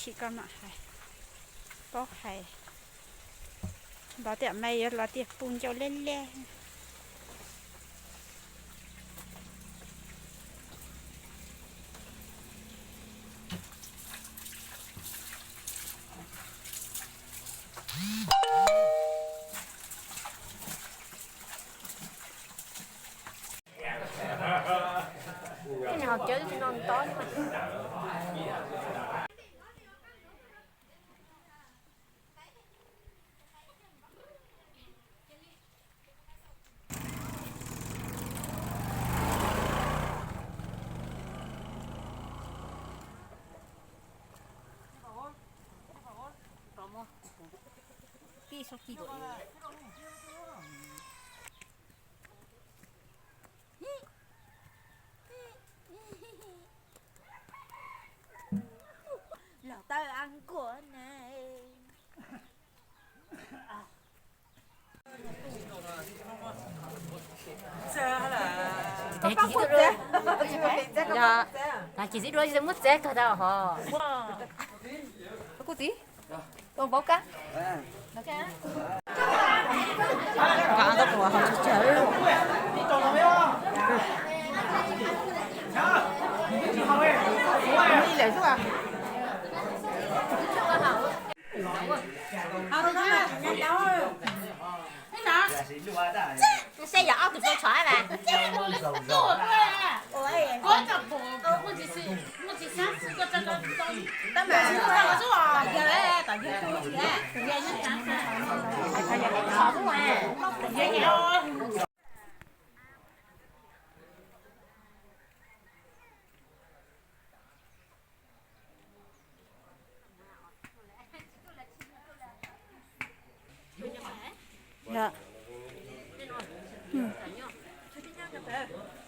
Tsis koj mam hais, paub hais, los tias mas yuav los tias pus ncau lej lej. Cov no tob. Los tau a nkuaj na. Ces tsis txib dua, tsis muab txiav kawg tau hos. Kuv txiv, tus vauv kab. Seb yog ob tug poj tshom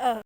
mas.